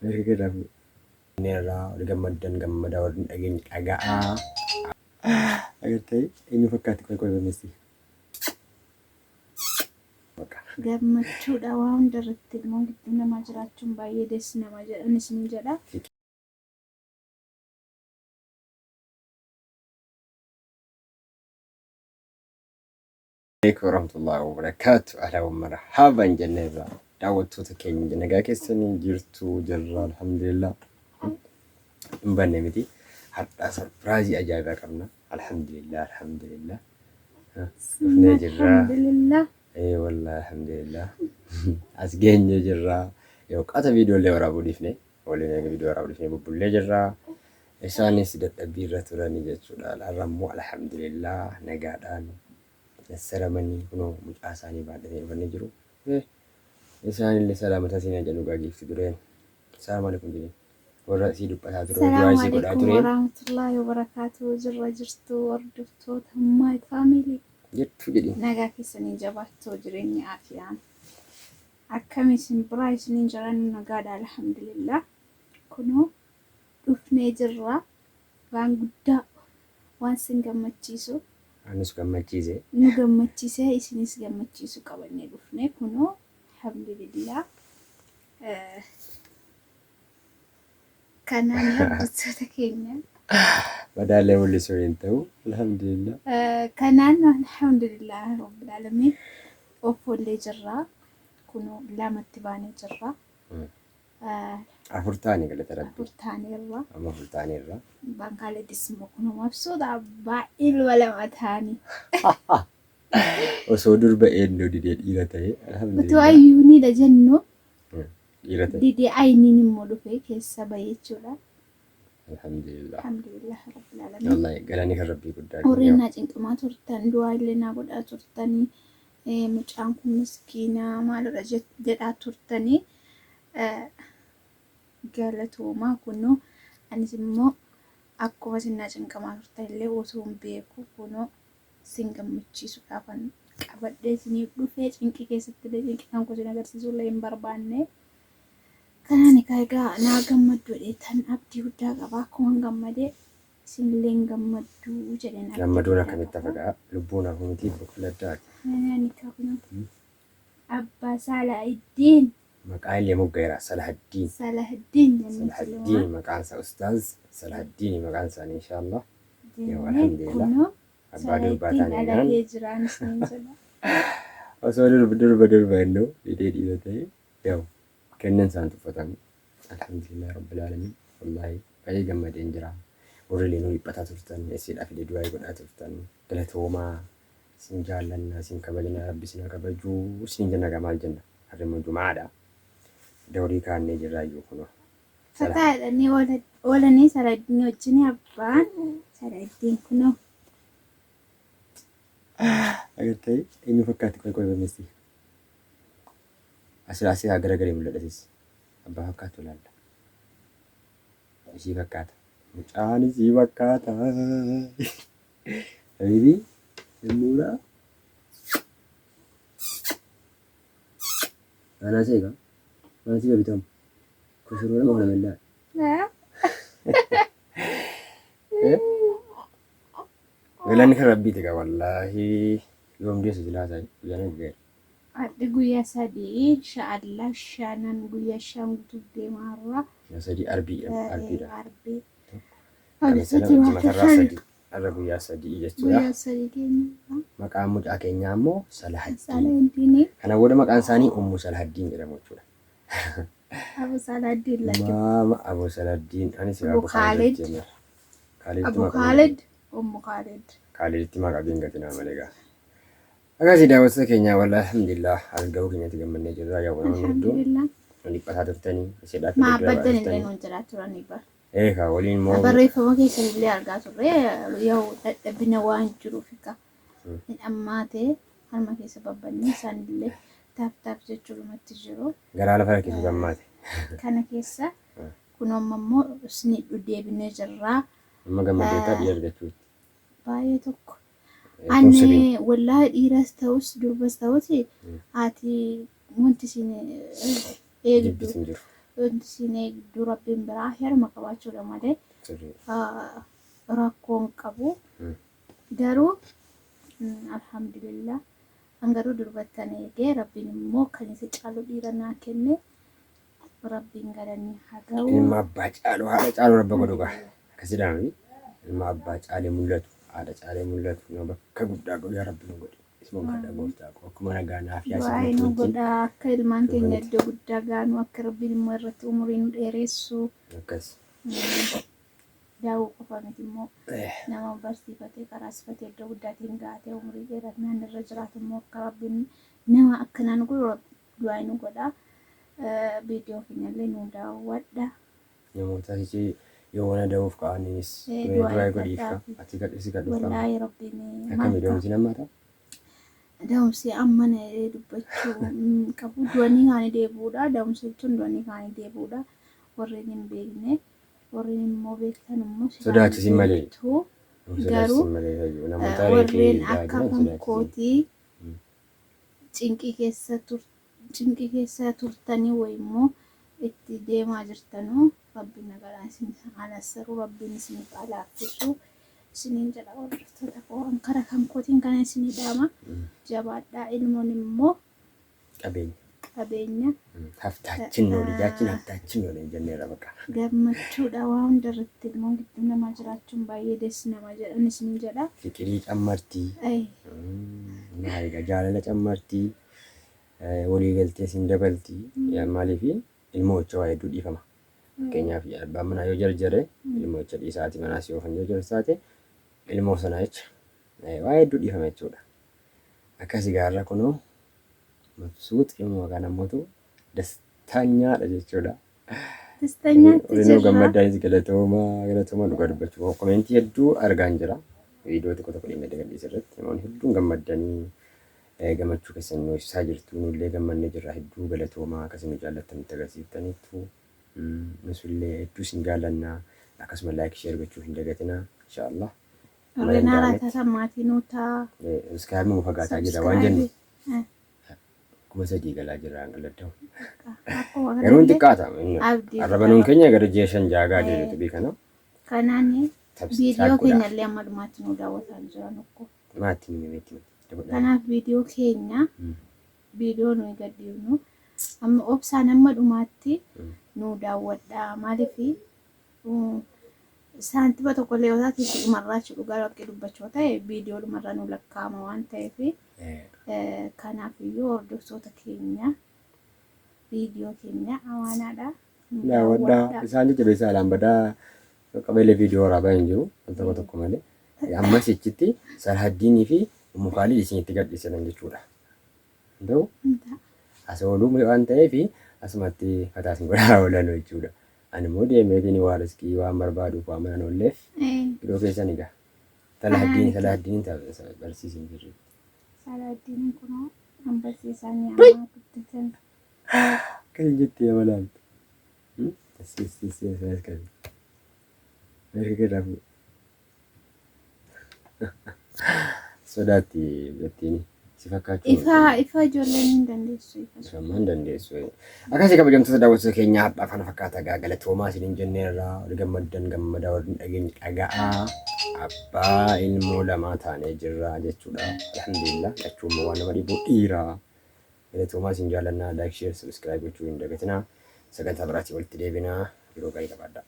Harka kee irraa fuudhi. Irraa warri gammaddan gammadaa warri hin dhageenye dhaga'aa. Agartee eenyu fakkaatti qoy qoy messi. Bakka. Gammachuudha waa hunda irratti ilmoon gidduu namaa jiraachuun baay'ee des nama jedhan isin jedha. Alaikum warahmatullahi wabarakatuh. Ahlan wa marhaban jenneerra. Daawwattoota keenya nagaa keessanii jirtu jirra alhamdulillah. Hin banne miti. Har'aa sarpiraayizii ajaa'ibaa qabna. Alhamdulillah alhamdulillah. Dhufnee jirra. Alhamdulillah. Ee wallahi alhamdulillah. As geenye jirra. Yoo qata viidiyoolee waraabuu dhiifne waliin eega viidiyoo waraabuu dhiifne bubbullee jirra. Isaanis dadhabbii irra turanii jechuudha. Har'a immoo alhamdulillah nagaadhaan nassaramanii kunoo mucaa isaanii baadhatanii dhufanii jiru. Isaanillee salaamata siin jedhu gaa giifti dureen. Salaamu alaikum jedheen. Warra isii dhuphataa ture, du'aa Salaamu isii godhaa alaikum ture. warahmatullahi wabarakatuh. Jirra jirtu hordoftoota my family. Jettu jedhiin. Nagaa keessanii jabaattuu jireenya afiyaan. Akkam isin biraa isiniin jiran nagaadha alhamdulillah. Kunoo dhufnee jirra. Waan guddaa waan sin gammachiisu. Nus gammachiise. Nu gammachiisee isinis gammachiisu qabannee dhufne kunoo alhamdulillah. Kanaan hordoftoota keenya. Madaalee mul'isuu hin ta'u. Alhamdulillah. Kanaan alhamdulillah rabbil alamin offollee jirra. Kunoo lamatti baanee jirra. Afur taane galata rabbi. Afur taaneerra. Amma afur taaneerra. Abbaan Kaaledis immoo kunoo mabsuudha. Baay'ee ilma lama taanii. Osoo durba eennoo didee dhiira ta'e Utuu alhamdulillah. ayyuuniidha jennu Dhiira ta'e. didee ayniin immoo dhufee keessa bahe jechuudha. Alhamdulillah. Alhamdulillah rabbil alamin. Wallahi galanni kan rabbii guddaa Warreen kenneef. naa cinqamaa turtan du'aa illee naa godhaa turtanii mucaan kun miskiina maalodha jedhaa turtanii galatoomaa kunoo anis immoo akkuma isin naa cinqamaa turtan illee osoo hin beeku kunoo isin gammachiisuudhaafan qabadhee isiniif dhufee cinqii keessatti illee cinqii kan koo isin agarsiisuu illee hin barbaanne. Kanaan egaa egaa naa gammaddu jedheetan abdii guddaa qaba akkuma gammadee isinillee hin gammaddu jedheen abdii Gammaduun guddaa akkamitti qaba. hafa gaa lubbuun hafu miti boqoladdaati. Kanaan egaa kunoo Abbaa Saalahiddiin. Maqaa illee moggaeera Salahaddiin. Salahaddiin jennee Salahaddiin siluma. maqaan isaa Ustaaz Salahaddiin maqaan isaanii inshaallah. Yoo Jennee alhamdulillah kunoo abbaa durbaa Salahaddiin taane naan dhalatee jiraan isiniin jedha. osoo durba durba durba innuu didee dhiira ta'e yaw kennan isaan tuffatamu. Alhamdulillah rabbil alamin wallahi baay'ee gammadeen jira. Warri illee nu dhiphataa turtan isiidhaa fidee du'aa godhaa turtan galatoomaa. Isin jaallanna isin kabajna rabbi isin haa kabaju isiniin jenna egaa maal jenna har'i immoo jumaadha dawrii kaannee jirra iyyuu kunoo Fataa jedhanii oolanii Saladdin wajjin abbaan Saladdin kunoo. Agartee eenyu fakkaatti qoy qoy messi. Asirraa asii haa garagalee mul'adhasis. Abbaa fakkaattu ilaalla. Ishii fakkaata. Mucaan isii fakkaata. Habibi Sammuura. Anaa seega. Maal si bitamu? Koshoroo nama kana mellaa. Galanni kan rabbiiti gaa wallaahi yoom deessu silaa isaa guyyaan hin ga'e. Addi guyyaa sadii inshaallah shanan guyyaa shan guutuuf deemaa har'a. Guyyaa sadii arbii arbiidha. Arbii. Kamisa Hojjetu lama jimatarraa waan sadii har'a guyyaa sadii jechuudha. Guyyaa sadii keenya. Maqaan mucaa keenyaa immoo Salahaddiin. Salahaddiin. Kana booda maqaan isaanii Ummu Salahaddiin jedhamu jechuudha. Abu Salahaddiin lakki. Maama Abu Salahaddiin anis Abu Khalid. jenna. Khalid Abu Khalid. Ummu Khalid. Khaliditti maqaa geengatinaa malee gaa. Akkasii daawwattoota keenya wallahi alhamdulillah as gahuu keenyatti gammannee jirra. Yaa namoonni hedduun Alhamdulillah. nu dhiphataa turtanii isidhaaf Maabaddan illee nuun jalaa turanii bara. Ee kaa waliin immoo Barreeffama keessan illee argaa turre yoo dadhabina waan jiruuf ka hin ammaate harma keessa babbannee isaan illee taaf taaf jechuudhumatti jiru. Garaa lafa rakkisu gammaate. Kana keessa kun amma immoo isinii deebinee jirra. Amma gammaddeettaa dhiira argachuutti. Baay'ee tokko. Kun sirrii. Ani wallaahi dhiiras ta'us durbas ta'us ati wanti isin eegdu Jibbitu hin jiru. Wanti isin eegdu Rabbiin biraa heeruma qabaachuudha malee Sirrii. rakkoo hin qabu. Mm. Garuu alhamdulillah an garuu durbattan eegee Rabbiin immoo kan isa caalu dhiira naa kenne Rabbiin galanni haa ga'u. Ilma abbaa caalu haadha caalu rabba godhu gaa. Akkas jedhama miti. Ilma abbaa caalee mul'atu haadha caalee mul'atu nama bakka guddaa godhu yaa rabbi nu godhi. Isuma kadha gooftaa koo akkuma nagaa naaf yaa Du'aa'ii nu wajjin. godhaa akka ilmaan keenya Dhufaniti. iddoo guddaa gaanu akka Rabbiin immoo irratti umurii nu dheeressu. Akkas. Daawuu qofa miti immoo Eh, nama barsiifatee karaasifatee iddoo guddaatiin gaatee umurii dheeratnaan irra jiraatu immoo akka Rabbiin nama akkanaa nu godhu du'aa'ii nu godhaa. Viidiyoo keenyallee nu daawwadha. Namoota ishee yoo wana da'uuf ka'aniinis Eh, mee du'aa'ii du'aa'ii godhiif ka godhaafi. ati kadhu si kadhuuf qaba. Wallaahi Rabbiin Akkami maal ta'a? da'umsi nammaata? Da'umsi amma na dubbachuu hin qabu. Du'anii kaanii deebi'uudha. Da'umsa jechuun du'anii kaanii deebi'uudha. Warreen hin beekne, warreen immoo beektan immoo silaa hin Sodaachisin malee. beektu. Hin Garuu sodaachisin malee fayyuu. Namoota reefii warreen da'aa akka jiran kan sodaachisin. kootii cinqii keessa tur cinqii keessa turtanii wayi immoo itti deemaa jirtanuu Rabbiin nagaadhaan isin haa nassaru Rabbiin isiniif haa laaffisu isiniin jedha hordoftoota koo an kara kan kootiin kana isinii dhaama jabaadhaa ilmoon immoo Qabeenya. qabeenya Haftaachin ነው ልጃችን haftaachin ነው jenneerra bakka. Gammachuudha waa hunda irratti ilmoon gidduu namaa jiraachuun baay'ee des nama jedhan isiniin jedha. Fiqirii cammartii. Ay, Maaliidha jaalala cammartii. Walii galtee siin dabaltii. Maaliif ilmoo jecha waa hedduu dhiifama. Fakkeenyaaf abbaan manaa yoo jarjare ilmoo jecha dhiisaati manaas yoo kan jarjarsaate ilmoo sana jecha waa hedduu dhiifama jechuudha. Akkasii gaarra kunoo mabsuut ilmoo kana namoota dastaanyaadha jechuudha. Dastanyaatti Olinuu jirra. gammaddaanis galatooma galatooma dhugaa dubbachuu komentii hedduu argaan jira. Viidiyoo tokko tokko dhimma gadhiise irratti namoonni hedduun gammaddanii gammachuu keessan nu ibsaa jirtu. Nullee gammannee jirra hedduu galatoomaa akkasuma jaallattan nutti agarsiiftaniittu. Nusullee hedduu isin jaallannaa akkasuma like share gochuu hin dagatinaa inshaallah. Amma Warreen haaraa danda'ametti taatan maatii nuu ta'a. subscribe nu fagaataa jira waan jennu Subscribe. 3000 galaa jira hanqaladdamu. Akkuma Garuu hin kanallee xiqqaata. abdii Arraba guddaa nuun qaba. keenya gara ji'a 5 6 gaa jira yuutuubii kana. Kanaan Subscribe viidiyoo godhaa. keenyallee amma dhumaatti nu daawwataa jiran ukkoo. Maatii ni meetti meetti. Kanaaf viidiyoo keenya viidiyoo nuyi gadhiifnu amma obsaan amma dhumaatti nu daawwadhaa. Maaliif saantima tokkollee yoo taate dhumarraa achi dhugaa waaqii dubbachuu ta'e viidiyoo dhumarraa nu lakkaa'ama waan ta'eef kanaaf iyyuu hordoftoota keenya viidiyoo keenya amaanaadha. Nu Daawwadhaa. daawwadhaa. Isaan jajjabeessaa alaan badaa qabeelee viidiyoo waraabaa hin jiru. Al tokko tokko malee. Ammas ichitti Salhaddiinii fi Ummu Kaalid isinitti gadhiisan jechuudha. Ta'u as ooluu waan ta'eef asumatti fataa isin godhaa oolan jechuudha. Ani immoo deemeetiin waa riskii waan barbaaduuf waan mana oolleef yeroo keessan egaa. Salhaddiin Salhaddiin barsiisin jirri. Salaaddiin kunoo an barsiisaa ni ammaa guddatan. Akkasii jettee amalaamtu. Asii asii asii asii asii qabi. Mirga irraa fuudhi. Sodaatti jettiin si fakkaachuu. Ifa ifa ijoolleen hin dandeessu ifa. Ifammaa hin dandeessu. Akkasii kabajamtoota daawwattoota keenyaa har'aa kana fakkaata egaa galatoomaa isiniin jenneerra warri gammaddan gammadaa warri hin dhageenye dhaga'aa abbaa ilmoo lamaa taanee jirra jechuudha. Alhamdulillah jechuun waan nama dhibu dhiira. Galatoomaa isin jaallannaa like share subscribe gochuu hin dagatinaa. Sagantaa biraatiin walitti deebinaa yeroo gaarii qabaadhaa.